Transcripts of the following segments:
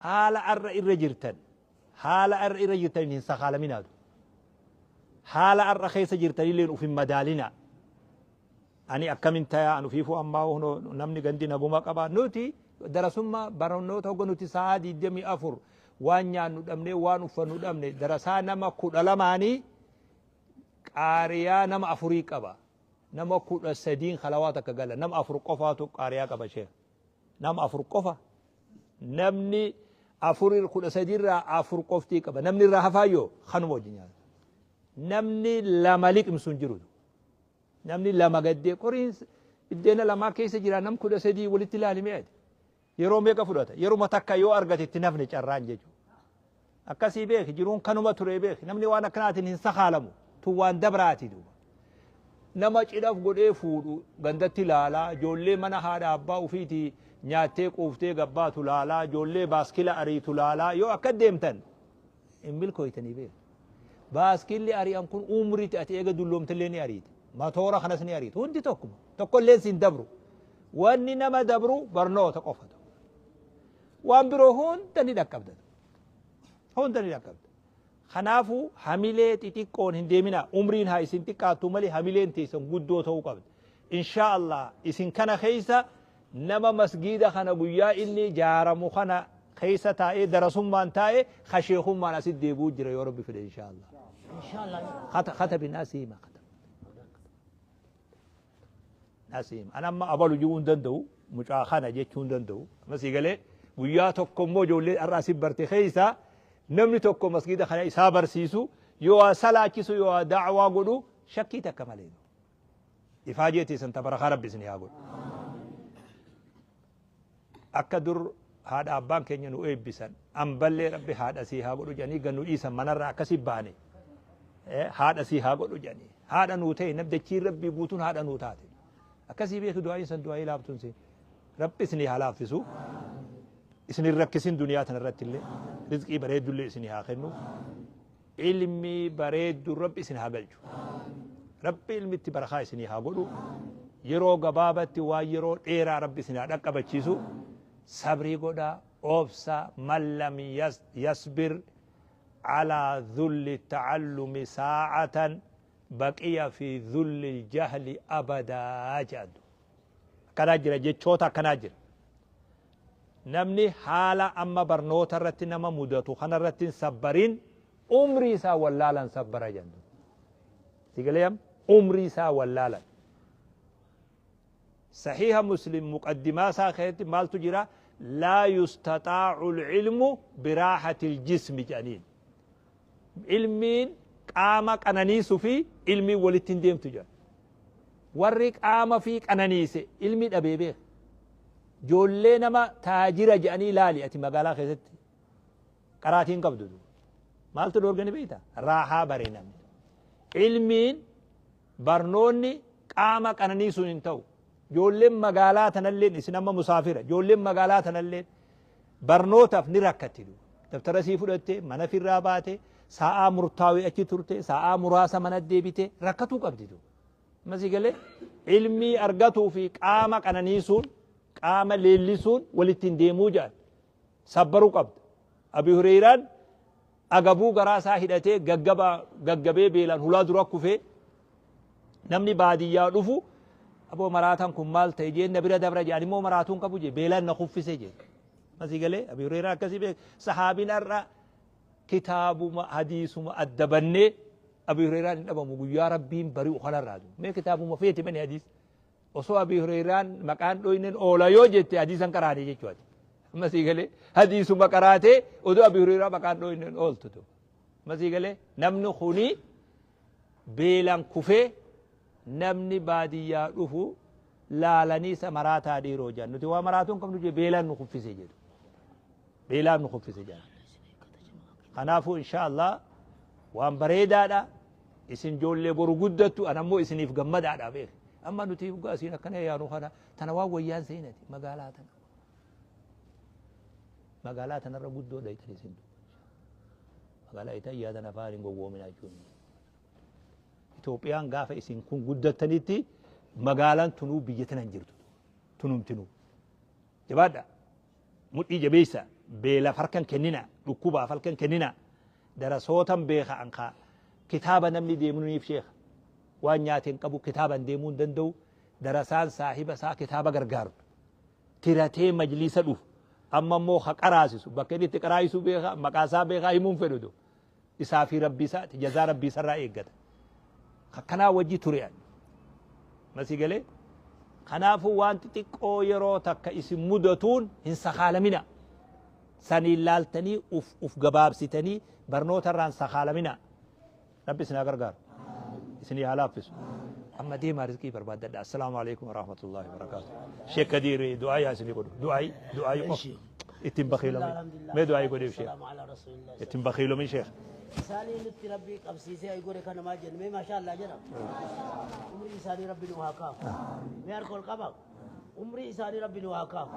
Haala arra irra jirtan, haala arra irra jirtan hin sakaalaminaatu. Haala arra keessa jirtanilleen uf hin madaalinaa. Ani akkamin tayaa an ufiifuu ammaa hunoo namni gandi naguma qaba. Nuti darasummaa barnoota hogga nuti sa'aa 24 waan nyaannu dhabnee waan uffannu dhabne darasaa nama 12nii qaariyaa nama afurii qaba. Nama 13n halawaa takka gala. Nama afur qofaatu qaariyaa qaba sheekh. Nama afur qofa. Namni afur 13 irraa afur qoftii qaba. Namni irraa hafaayyoo kanuma wajjin nyaata. Namni lama liqimsu hin jiru. Namni lama gaddee qoriin biddeena lamaa keessa jira nam 13 walitti ilaali mee ati. Yeroo meeqa fudhata? Yeruma takka yoo argate itti nafne carraan jechuudha. Akkasii beeki jiruun kanuma ture beeki namni waan akkanaatiin hin sakaalamu tun waan dabraati duuba. Nama cidhaf godhee fuudhu gandatti laalaa ijoollee mana haadha abbaa ufiitii nyaattee quuftee gabbaatu laalaa ijoollee baaskila ariitu laalaa yoo akka deemtan hin milkooytanii beeki. Baaskilli ari'an kun umriitti ati eega dulloomtellee ni ariiti. Matoora kanas ni ariiti. Hundi tokkuma. Tokkolleen siin dabru. Wanni nama dabru barnoota qofa. Waan biroo hunda ni dhaqqabda. Hunda ni dhaqqabda. Kanaafuu hamilee xixiqqoon hin deeminaa. Umriin haa isin xiqqaattu malee hamileen teessan guddoo ta'uu qabdi. Inshaa Allah isin kana keessa nama masgiida kana guyyaa inni ijaaramu kana keessa taa'ee darasummaan taa'e ka sheekummaan asitti deebi'uu jira yoo Rabbi fedhe inshaa Allah. Inshallah. Katabi nasiima katab. Nasiima. An amma abalu jechuu hin danda'u mucaa kana jechuu hin danda'u. Amma sii galee guyyaa tokko immoo ijoollee har'a asii barte keessa namni tokko masgiida kana isaa barsiisu yoo waa salaachisu yoo waa da'waa godhu shakkii takka malee. Ifaajee teessan tabarakaa Rabbi isin haa godhu. Akka dur haadha abbaan keenya nu eebbisan amballee Rabbi haadha sii haa godhu jedhanii gad nu dhiisan manarraa akkasi baane haadha sii haa godhu jedhanii haadha nuu ta'e nam dachiin Rabbii guutuun haadha nuu taate akkasii beeki du'aa'iin san du'aa'ii laaftuun siin Rabbi isinii haa laaffisu isin hin rakkisin duniyaa tana irratti illee rizqii bareeddullee isinii haa kennu ilmii bareeddu Rabbi isin haa galchu Rabbi ilmitti barakaa isinii haa godhu yeroo gabaabatti waan yeroo dheeraa Rabbi isin haa dhaqqabachiisu sabrii godhaa obsa man lam yasbir alaa dhulli ta'allumi saa'atan baqiya fi dhulli jahli abadaa jedhan. Akkanaa jira jechoota akkanaa jira. Namni haala amma barnoota irratti nama mudatu kana irratti hin sabbarin umrii isaa wallaalan sabbara jedhan. Sigalee amma umrii isaa wallaalan. Sahiha Muslim muqaddimaa isaa keessatti maaltu jira? Laa yustaxaacu ilmu biraaxati ljismi jedhaniin. Ilmiin qaama qananiisu fi ilmiin walitti hin deemtu jedhan. Warri qaama fi qananiise ilmi dhabee beeka. Ijoollee nama taajira jedhanii ilaali ati magaalaa keessatti qaraatii hin qabdu. Maaltu dhoorgani beekta? Raahaa bare namni. Ilmiin barnoonni qaama qananiisuun hin ta'u. Ijoolleen magaalaa tanalleen isin amma musaafira. Ijoolleen magaalaa tanalleen barnootaaf ni rakkatti. Dabtara sii fudhatte mana firraa baate sa'aa murtaawee achi turte sa'aa muraasa mana deebite rakkatuu qabdi. Amma sii galee ilmii argatuu fi qaama qananiisuun qaama leellisuun walitti hin deemuu jedhan sabbaruu qabda. Abi Hureyraan agabuu garaa isaa hidhatee gaggabee beelaan hulaa dura kufee namni baadiyyaa dhufu aboo maraataan kun maal ta'e jeen na bira dabra jedhan immoo maraatuun qabu jee beelaan na kuffise jee. Amma sii galee Abi Hureyraan akkasii beek sahaabiin har'a kitaabuma hadiisuma adda bannee Abi Hureyraan hin dhabamu guyyaa Rabbiin bari'u kanarraa mee kitaabuma feete bani hadiis osoo Abi Hureyraan maqaan dhoynen oola yoo jette hadiisan qaraane jechuudha. Amma sii galee hadiisuma qaraatee odoo Abi Hureyraa maqaan dhoynen ooltu. Amma sii galee namni kuni beelaan kufee namni baadiyyaa dhufu laalanii isa maraataa dhiiroo jedhan nuti waa maraatuu hin qabnu jee beelaan nu kuffise jedhu. Beelaan nu kuffise jedhan. Kanaafuu insha Allah waan bareedaadha. Isin ijoollee boru guddattu an ammoo isiniif gammadaadha beek. Amma nuti dhugaa isiin akkana yaanu kana tana waan wayyaan seenati magaalaa tana. Magaalaa tanarra guddoo dhayxan isin. Magaalaa itan yaadan afaan hin gowwoominaa jechuun. Itoophiyaan gaafa isin kun guddattanitti magaalaan tunuu biyya tana hin jirtu. Tunumtinuu. Jabaadha. Mudhii jabeessa. Beelaaf harkan kennina, dhukkubaaf halkan kennina. Darasootan beeka ankaa kitaaba namni deemnuuniif sheekha. Waan nyaateen qabu kitaaban deemuu hin danda'u. Darasaan saahiba isaa kitaaba gargaartu. Tiratee majliisa dhufu. Amma immoo ha qaraasisu. Bakka inni itti qaraasisuu beeka, maqaa isaa beekaa himuun fedhu. Isaa fi rabbii isaati jazaa rabbii isarraa eeggata. Akkanaa wajji ture ani. Masii galee? Kanaafuu waan xixiqqoo yeroo takka isin mudatuun hin sakaalamina. Saniin laaltanii uf gabaabsitanii barnoota irraan sakaalamina. Rabbi isin haa gargaaru. Isinii haa laaffisu. Amma deemaa rizqii barbaaddadha. Assalaamu alaikum warahmatullahi wabarakaatu. Sheek Kadiir du'aa yaa isinii godhu. Du'aayi du'aayi qofa. Ittiin bakiilomin. Mee du'aayi godhiif sheek. Ittiin bakiilomin sheek. Isaanii nutti rabbii qabsiisee ay godhe kana maal jennu mee maashaa Allah jedha. Umrii isaanii rabbi nu haa kaafu. Mee harka ol qaba. Umrii isaanii rabbi nu haa kaafu.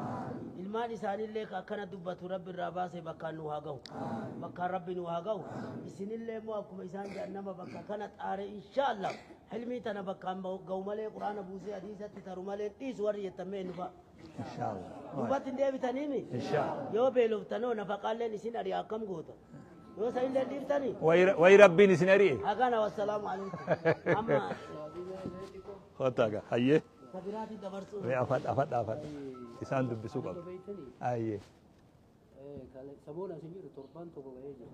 Ilmaan isaaniillee ka akkana dubbatu rabbi irraa baasee bakkaan nu haa gahu. Bakkaan rabbi nu haa gahu. Isinillee immoo akkuma isaan jedhan nama bakka kana xaare inshaa Allah. Hilmii tana bakkaan gahu malee quraana buusee hadiisatti taru malee dhiisu warri jettan mee nu fa'a. Inshaallah. Duubatti hin deebitaniimi? Inshaallah. Yoo beeloftanoo nafaqaalleen isin ari'a akkam goota? Yoo isa illee dhiiftanii? Wayi rabbiin isin ari'e. Hagana wassalaamu alaikum. Amma Kottaa gaa. Hayyee. kabiraati dabarsuu. Mee afadha afadha afadha. Isaan dubbisuu qabu. Hayyee. Saboon asin jiru torban tokko ga'ee jira.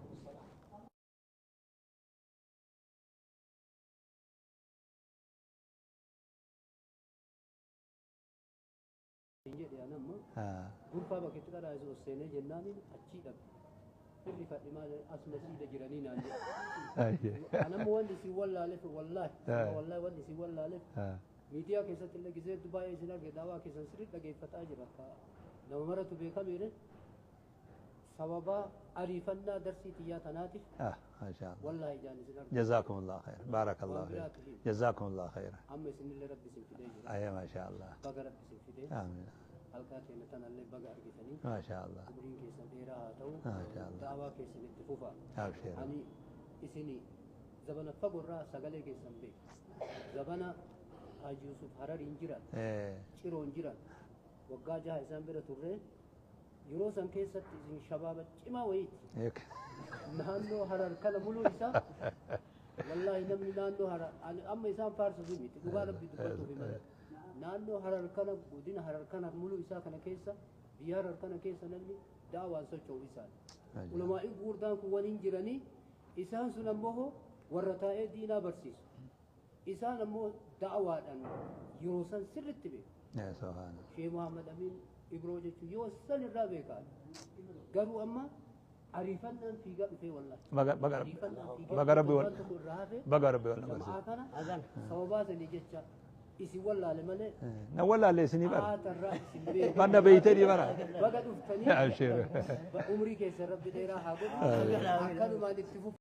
Jedhe an amma gurfaa bakka itti qaraa'isu ol seenee jennaan achii dhabe. Firri fadhi maal as masiida jiranii naan jedhe. An amma wanti isin wallaaleef wallaahi wallaahi wanti isin wallaaleef miidiyaa keessatti illee gisee hedduu baay'ee isin arge daawaa keessan sirrii dhageeffataa jira. Nama maratu beekameere sababa ariifannaa darsii tiyyaa tanaatiif Maashaa Allah. Wallaahi ijaan isin arge. Jazakumullah khair. Barakallahu Waan fiik. biraatu hin. Jazakumullah khair. Amma isinillee rabbi isin fidee jira. Ayya maashaa Allah. Baga rabbi isin fidee. Amiin. Halkaa keenya tanallee baga argitanii. Maashaa Allah. Umriin keessan dheeraa haa ta'u. Maashaa Allah. Da'awaa keessan itti fufaa. Abshir. Ani isini zabana fagorraa sagalee keessan beeka. Zabana Haji Yusuf Harariin jiran. Ciroon jiran. Waggaa jaha isaan bira turree. Yeroo san keessatti isin shabaaba cimaa wayiiti. Naannoo Harar kana muluu isaa wallaahi namni naannoo Harar ani amma isaan faarsuuf miti dhugaa rabbi dubbatuuf malee. Naannoo Harar kana godina Harar kana muluu isaa kana keessa biyya Harar kana keessa namni da'awaan socho'u isaan. Ulamaa'ii gurguddaan kun waliin jiranii isaan sun ammoo warra taa'ee diinaa barsiisu. Isaan ammoo da'awaadhaan yeroo san sirritti beeku. Sheekh Muhammad Amin Ibroo jechuun yoo san irraa beekaa. Garuu amma ariifannaan fiigaa dhufee wallaahi. Baga baga Ariifannaan fiigaa baga rabbi wal torbaan tokko irraa hafe baga rabbi wal jama'aa agarsiisa. kana sababaa sanii jecha isin wallaale malee Na wallaalle isinii bara. haatarraa isin beeku. Manna beeytanii bara. Baga dhuftanii Abshir. umrii keessan rabbi dheeraa haa godhu. Akkanumaan itti fufu.